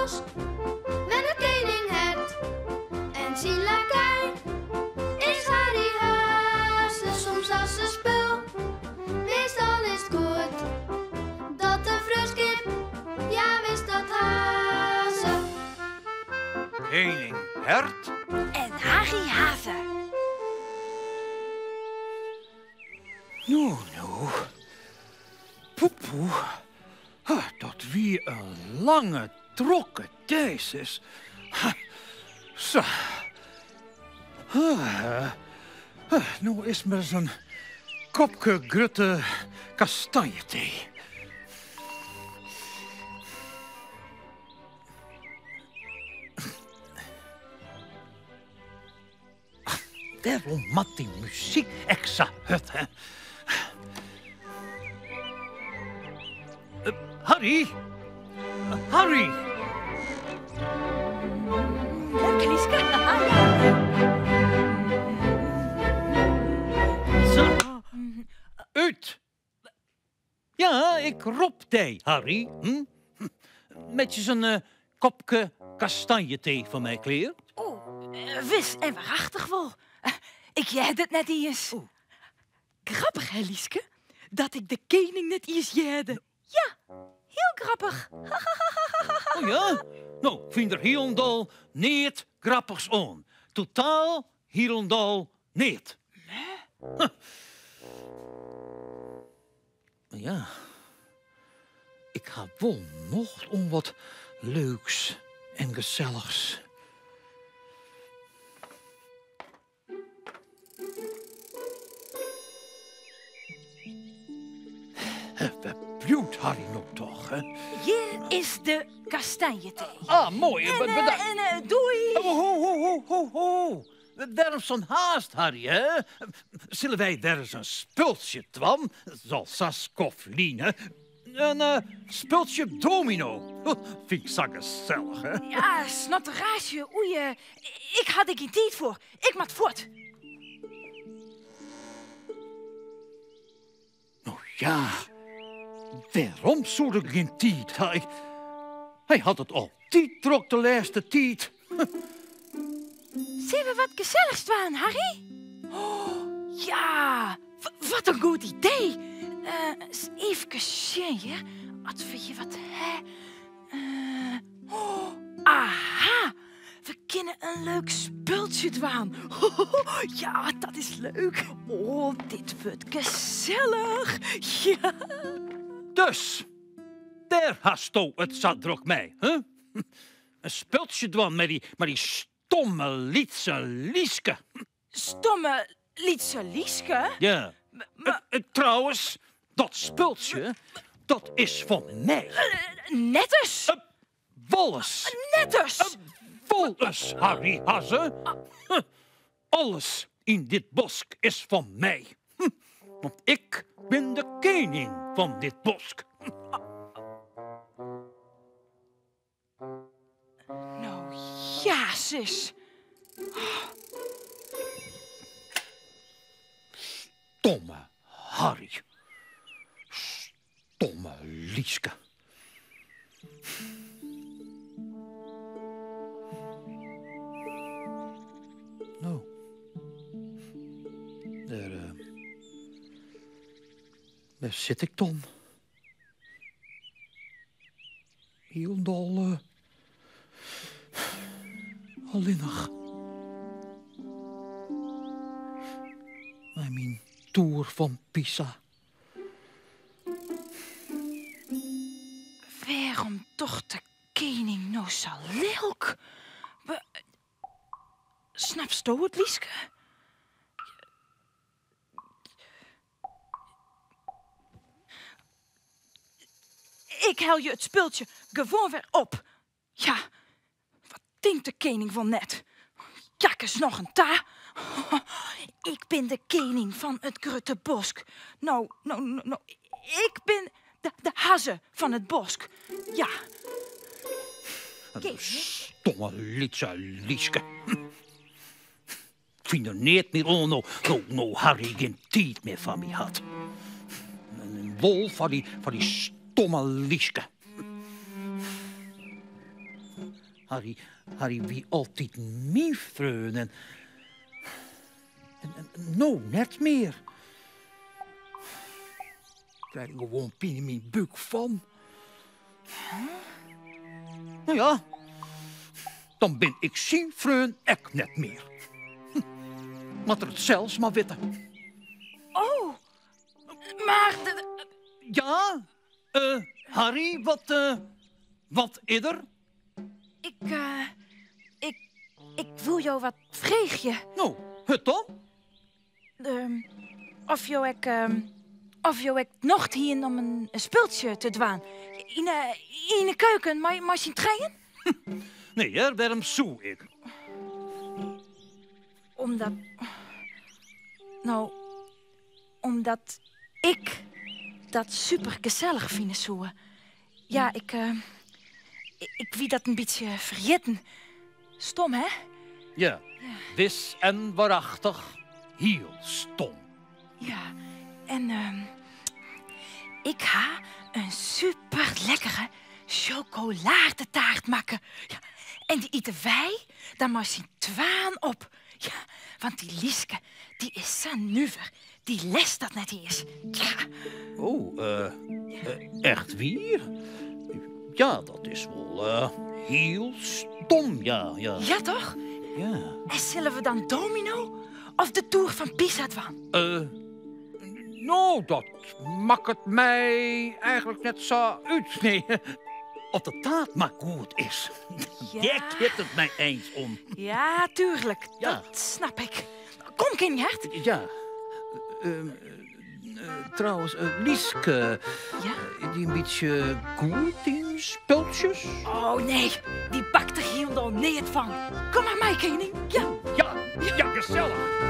bosk wennet kening Hert en syn lakei is Harry Hazze. Soms as in spul, meastal is 't goed dat de freonskip, ja wis dat ha se. Kening Hert. En Harry Hazze. No, no. Poepoe. Dat wie in lange, drokke dei, sis. Sa. No is mar ris in kopke grutte kastanjetee. Wêrom moat dy muzyk ek sa hurd, hè? Harry! Harry! Leuk, Lieske. Sa. Ut! Ja, ik rop dy, Harry. Hm? Meitsje in kopke kastanjetee foar my klear. O, wis en warachtich wol. Ik hearde it net iens. Grappich, hè, Lieske? Dat ik de kening net iens hearde. Ja, hiel grappich. Oh ja? No, fyn der hielendal neat grappichs oan. Totaal hielendal neat. Huh. Mar ja, ik ha wol nocht oan wat leuks en gesellichs. Wêr bliuwt Harry no toch? Hè? Hjir is de kastanjetee. Ah, moai. En, Bedankt. en doei. Ho, ho, ho, ho, ho. Wêrom sa'n haast, Harry, hè? Sille wy wer ris in spultsje dwaan? Al sa'n skoft lyn, hè? In spultsje domino. Fyn ik sa gesellich, hè? Ja, snotteraasje, oei, ik ha der gjin tiid foar. Ik moat fuort. No ja, wêrom soe er gjin tiid ha? Hy hat it altyd drok de lêste tiid. Sille we wat gesellichs dwaan, Harry? Oh, ja, wat in goed idee. Uh, efkes sjen, hear. As we hjir wat ha. Uh, oh, aha! We kinne in leuk spultsje dwaan. Ja, dat is leuk. Oh, dit wurdt gesellich. Ja. Dus, dêr hasto it sa drok mei, hè? In spultsje dwaan mei dy stomme lytse Lieske. Stomme lytse Lieske? Ja. Trouwens, dat spultsje, dat is fan my. Netters? Wolris. Netters! Wolris, Harry Hazze. Alles yn dit bosk is fan my. Want ik bin de kening fan dit bosk. No ja, sis. Stomme Harry. Stomme Lieske. No. Dêr, uh, dêr sit ik dan. Hielendal uh, allinnich. Mei myn toer fan Pisa. Wêrom docht de kening no sa lilk? Snapsto it, Lieske? Ik helje it spultsje gewoan wer op. Ja, wat tinkt de kening wol net? Jakkes noch in ta. Ik bin de kening fan it grutte bosk. No, no, no, ik bin de, de hazze fan it bosk. Ja. Stomme lytse Lieske. Ik fyn der neat mear oan no, no, no Harry gjin tiid mear foar my hat. En wol foar dy, foar dy stomme Lieske. Harry, Harry wie altyd myn freon en, en, en no net mear. Krij ik gewoan pine yn myn búk fan. No ja, dan bin ik syn freon ek net mear. Hm. Moat er it sels mar witte. Oh, mar... Ja, uh, Harry, wat, uh, wat is der? Ik, uh, ik, ik wil jo wat freegje. No, het dan? Ehm, of jo ek, ehm, of jo ek nocht hienen om in spultsje te dwaan. Yn 'e, yn 'e keuken mei, mei syn trijen? Nee hear, wêrom soe ik? Omdat. No, omdat ik dat super gesellich fine soe. Ja, ik, eh, ik wie dat in bytsje ferjitten. Stom, hè? Ja, wis en warachtich, hiel stom. Ja, en ehm, ik ha in super lekkere chocoladetaart makke. Ja, en dy ite wy dan mei syn twaen op. Ja, want dy Lieske, dy is sa nuver. Dy lêst dat net iens. Ja. Oh, eh, echt wier? Ja, dat is wol eh, hiel stom, ja, ja. Ja, toch? Ja. En sille we dan domino of de Toer fan Pisa dwaan? Eh, no, dat makket my eigenlik net sa út. Nee, as de taart mar goed is. Ja. Dêr giet it my eins om. Ja, tuerlik. Ja. Dat snap ik. Kom, Kinhert. Ja. Ehm, trouwens, Lieske, Ja? dy in bytsje goed yn spultsjes? Oh nee, dy bakt der hielendal neat fan. Kom mar mei, kening. Ja. Ja, ja, gesellich.